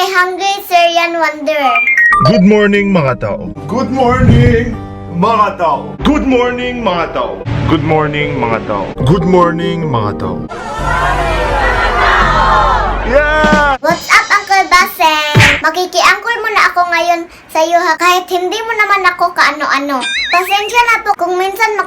kay Hungry Syrian Wanderer. Good morning mga tao. Good morning mga tao. Good morning mga tao. Good morning mga tao. Good morning mga tao. Yeah! What's up, Uncle Basen? Makiki-angkol mo na ako ngayon sa iyo ha, kahit hindi mo naman ako kaano-ano. Pasensya na to kung minsan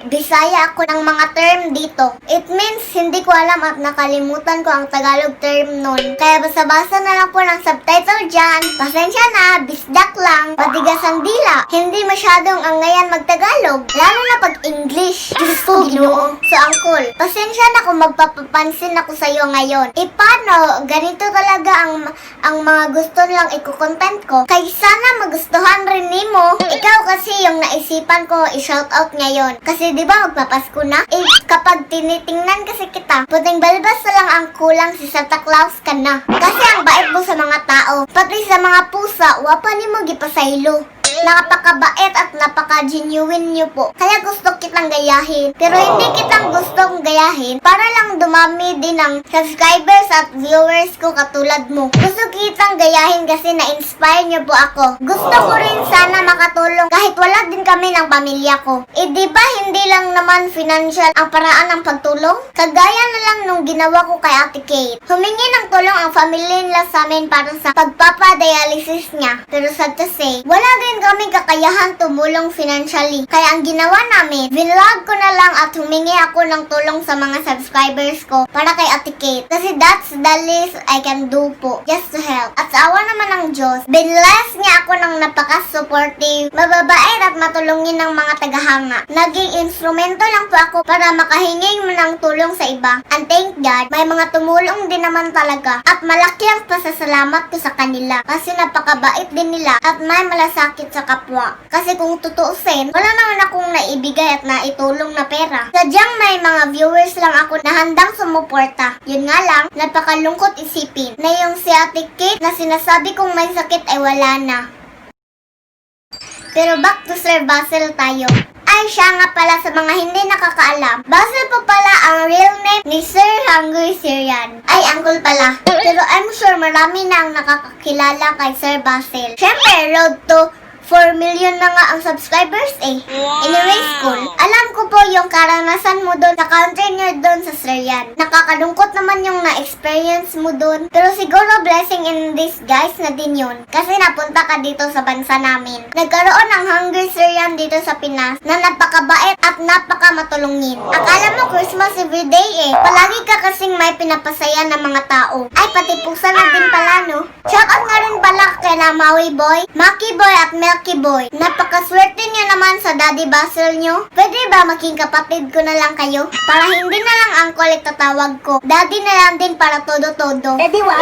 Bisaya ako ng mga term dito. It means hindi ko alam at nakalimutan ko ang Tagalog term nun. Kaya basa-basa na lang po ng subtitle dyan. Pasensya na, bisdak lang, patigas ang dila. Hindi masyadong angayan magtagalog, lalo na pag English. Diyos ko, Ginoo. So, Uncle, pasensya na kung magpapapansin ako sa iyo ngayon. Paano? Ganito talaga ang mga gusto lang i-content ko. Kaya sana magustuhan rin nimo. Ikaw kasi yung naisipan ko i-shoutout ngayon. Kasi di ba magpapasko na? Kapag tinitingnan kasi kita, puting balbas na lang ang kulang si Santa Claus ka na. Kasi ang bait mo sa mga tao, pati sa mga pusa, wapa ni mo gipasaylo. Napakabait at napaka-genuine niyo po. Kaya gusto kitang gayahin. Pero hindi kitang gustong gayahin para lang dumami din ang subscribers at viewers ko katulad mo. Gusto kitang gayahin kasi na-inspire niyo po ako. Gusto ko rin sana makatulong kahit wala din kami ng pamilya ko. Di ba hindi lang naman financial ang paraan ng pagtulong? Kagaya na lang nung ginawa ko kay Ate Kate. Humingi ng tulong ang family nila sa amin para sa pagpapadialysis niya. Pero sad to say, wala din kami kakayahan tumulong financially. Kaya ang ginawa namin, vlog ko na lang at humingi ako ng tulong sa mga subscribers ko para kay Ate Kate. Kasi that's the least I can do po, just to help. At sa awa naman ng Diyos, binless niya ako ng napaka-supportive, mababait at matulungin ng mga tagahanga. Naging instrumento lang po ako para makahingi ng tulong sa iba. And thank God, may mga tumulong din naman talaga. At malaki ang pasasalamat ko sa kanila. Kasi napakabait din nila at may malasakit sa kapwa. Kasi kung tutuusin, wala naman akong naibigay at naitulong na pera. Sadyang may mga viewers lang ako na handang sumuporta. Yun nga lang, napakalungkot isipin na yung si Ate Kate na sinasabi kong may sakit ay wala na. Pero back to Sir Basil tayo. Ay, siya nga pala sa mga hindi nakakaalam. Basil po pala ang real name ni Sir Hungry Syrian. Ay, Uncle pala. Pero I'm sure marami na ang nakakakilala kay Sir Basil. Siyempre, road to 4 million na nga ang subscribers eh. Anyways, cool. Alam ko po yung karanasan mo doon sa country nyo doon sa Syrian. Nakakalungkot naman yung na-experience mo doon. Pero siguro blessing in disguise na din yun. Kasi napunta ka dito sa bansa namin. Nagkaroon ng Hungry Syrian dito sa Pinas na napakabait at napakamatulungin. Akala mo Christmas everyday eh. Palagi ka kasing may pinapasaya ng mga tao. Ay, pati pusa na din pala no. Shoutout nga rin pala kay Maui Boy, Maki Boy at Milky Boy. Napakaswerte niyo naman sa Daddy Basil nyo. Pwede ba maging kapatid ko na lang kayo? Para hindi na lang uncle itatawag ko. Daddy na lang din para todo-todo. Daddy what?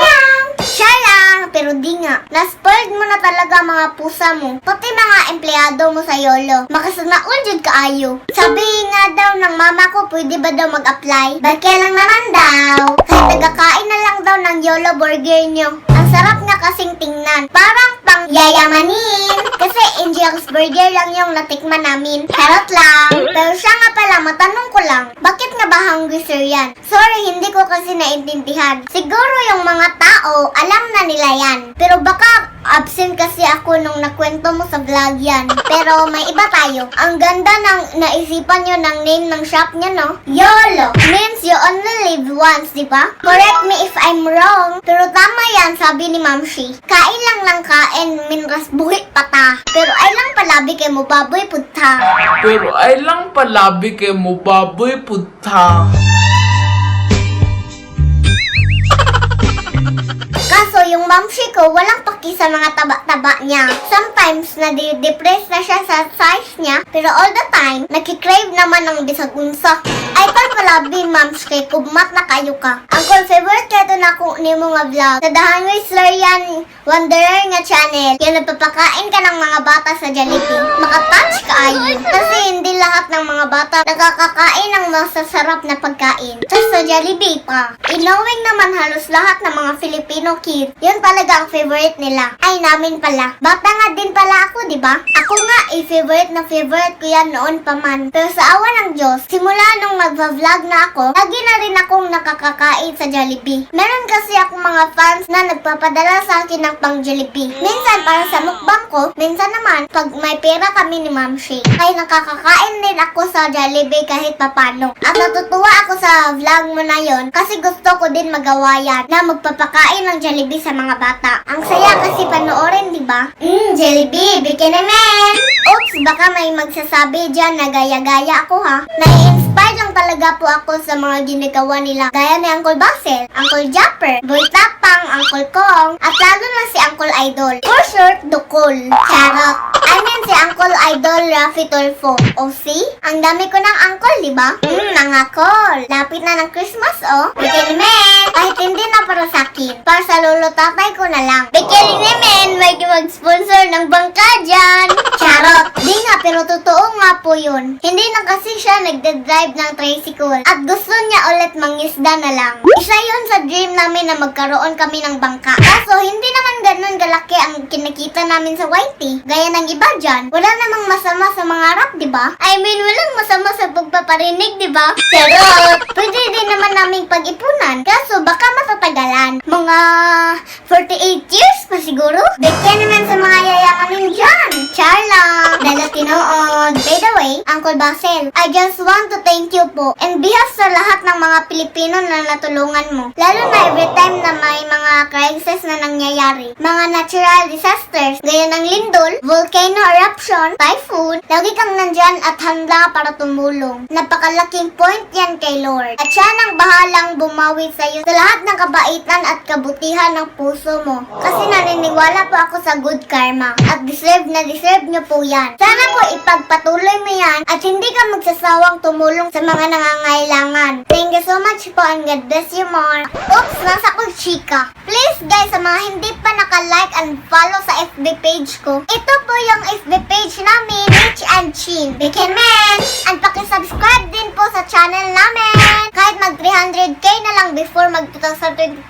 Siya lang, pero di nga. Naspoiled mo na talaga mga pusa mo. Pati mga empleyado mo sa YOLO. Makasanaol jud kaayo. Sabi nga daw ng mama ko, pwede ba daw mag-apply? Bakit lang naman daw. Kahit nagkakain na lang daw ng YOLO burger nyo. Ang sarap nga kasing tingnan. Parang pang yayamanin. Kasi Angel's Burger lang yung natikman namin. Charot lang. Pero siya nga pala, matanong ko lang, bakit nga ba Hungry Syrian? Sorry, hindi ko kasi naintindihan. Siguro yung mga tao, alam na nila yan. Pero baka absent kasi ako nung nakwento mo sa vlog yan. Pero may iba tayo. Ang ganda ng naisipan nyo ng name ng shop nyo, no? YOLO means you only live once, di ba? Correct me if I'm wrong. Pero tama yan, sabi ni Ma'am Shi. Kain lang ng kain, minras buhi pata. Pero ay lang palabi kay mo baboy punta. Pero ay lang palabi kay mo baboy punta. Kaso yung mamshi ko walang paki sa mga taba-taba niya. Sometimes nadi-depress na siya sa size niya, pero all the time nakikrave naman ng bisag unsa. Ay palabi mamshi kay kubmat na kayo ka. Uncle, favorite ka ito na kung ni mo nga vlog. Sa The Hungry Syrian Wanderer nga channel, kaya nagpapakain ka ng mga bata sa Jollibee. Makatouch ka ayon. Kasi hindi lahat ng mga bata nakakakain ng masasarap na pagkain. Just sa Jollibee pa. Inawing naman halos lahat ng mga Filipino kids. Yun talaga ang favorite nila. Ay, namin pala. Bata nga din pala ako, di ba? Ako nga, favorite na favorite ko yan noon pa man. Pero sa awa ng Diyos, simula nung magva-vlog na ako, lagi na rin akong nakakakain sa Jollibee. Meron kasi akong mga fans na nagpapadala sa akin ng pang Jollibee. Minsan para sa mukbang ko, minsan naman pag may pera kami ni Ma'am Shay. Kaya nakakakain din ako sa Jollibee kahit papano. At natutuwa ako sa vlog mo na yon kasi gusto ko din magawa yan na magpapakain ng Jollibee sa mga bata. Ang saya kasi panoorin, di ba? Jollibee, bikini man! Oops, baka may magsasabi dyan na gaya-gaya ako ha. Nai-inspire lang talaga po ako sa mga ginagawa nila. Gaya ni Uncle Basil, Uncle Japper, Boy Tapang, Uncle Kong, at lalo na si Uncle Idol. For short, Dukol. Charot. I mean si Uncle Idol Rafi Tulfo. O see? Ang dami ko ng uncle, di ba? Mga call. Lapit na ng Christmas, oh. Bikini man! Kahit hindi na para sa akin. Para sa lolo tatay ko na lang. Bikini man! May mag-sponsor ng bangka dyan. Charot. Di nga, pero totoo nga po yun. Hindi na kasi siya nagde-drive ng tricycle. At gusto niya ulit mangisda na lang. Isa yun sa dream namin na magkaroon kami ng bangka. Kaso, hindi naman ganun galaki ang kinikita namin sa YT. Gaya ng iba dyan. Wala namang masama sa mga rap, di ba? I mean, walang masama sa pagpaparinig, di ba? Charot! Pwede din naman naming pag-ipunan. Kaso, baka matatagalan. Mga 48 years pa siguro? Beke naman sa mga yayamanin dyan. Char lang. Dala tinood. By the way, Uncle Basil, I just want to thank you po. And behalf sa lahat ng mga Pilipino na natulungan mo. Lalo na every time na may mga crisis na nangyayari. Mga natural disasters, gaya ng lindol, volcano eruption, typhoon, lagi kang nandyan at handa para tumulong. Napakalaking point yan kay Lord. At siya nang bahalang bumawi sa iyo sa lahat ng kabaitan at kabutihan ng puso mo. Kasi naniniwala po ako sa good karma. At deserve na deserve nyo po yan. Sana po ipagpatuloy mo yan at hindi ka magsasawang tumulong sa mga nangangailangan. Thank you so much po and God bless you more. Oops, nasa ko chika. Please guys, sa mga hindi pa naka-like and follow sa FB page ko, ito po yung FB page namin, Rich and Chin. Bigyan man! And pakisubscribe din po sa channel namin. Kahit mag 300k na lang before mag 2021.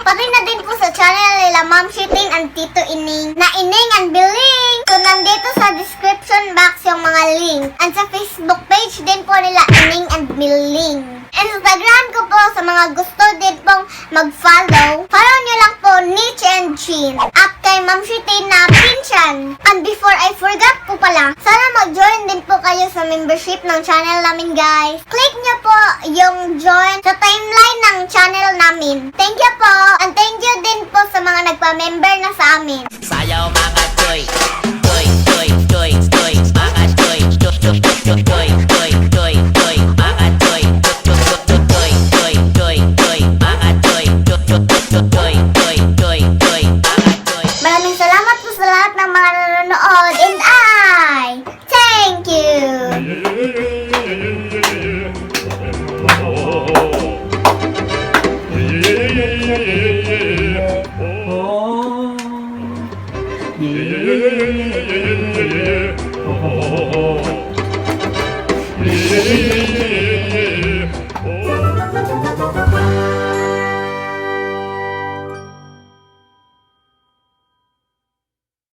Pati na din po sa channel nila Ma'am Shiting and Tito Ining na Ining and Biling. So nandito sa description box yung mga link. And sa Facebook page din po nila Ining and Biling. Instagram ko po sa mga gusto din pong mag-follow. Follow nyo lang po Nich and Chin. At kay Ma'am Shiting na Pinchan. And before I forgot po pala, sana mag-join din po kayo sa membership ng channel namin guys. Click nyo po yung join sa timeline ng channel namin. Thank you po. And thank you din po sa mga nagpa-member na sa amin. Sayaw mga joy, joy, joy, joy, joy, mga joy, joy, joy, joy, joy, joy, joy, joy, mga joy, joy, joy, joy, joy, joy, mga joy, joy, joy, joy, joy, joy, mga joy. Maraming salamat po sa lahat ng mga nanonood and I thank you. Oh.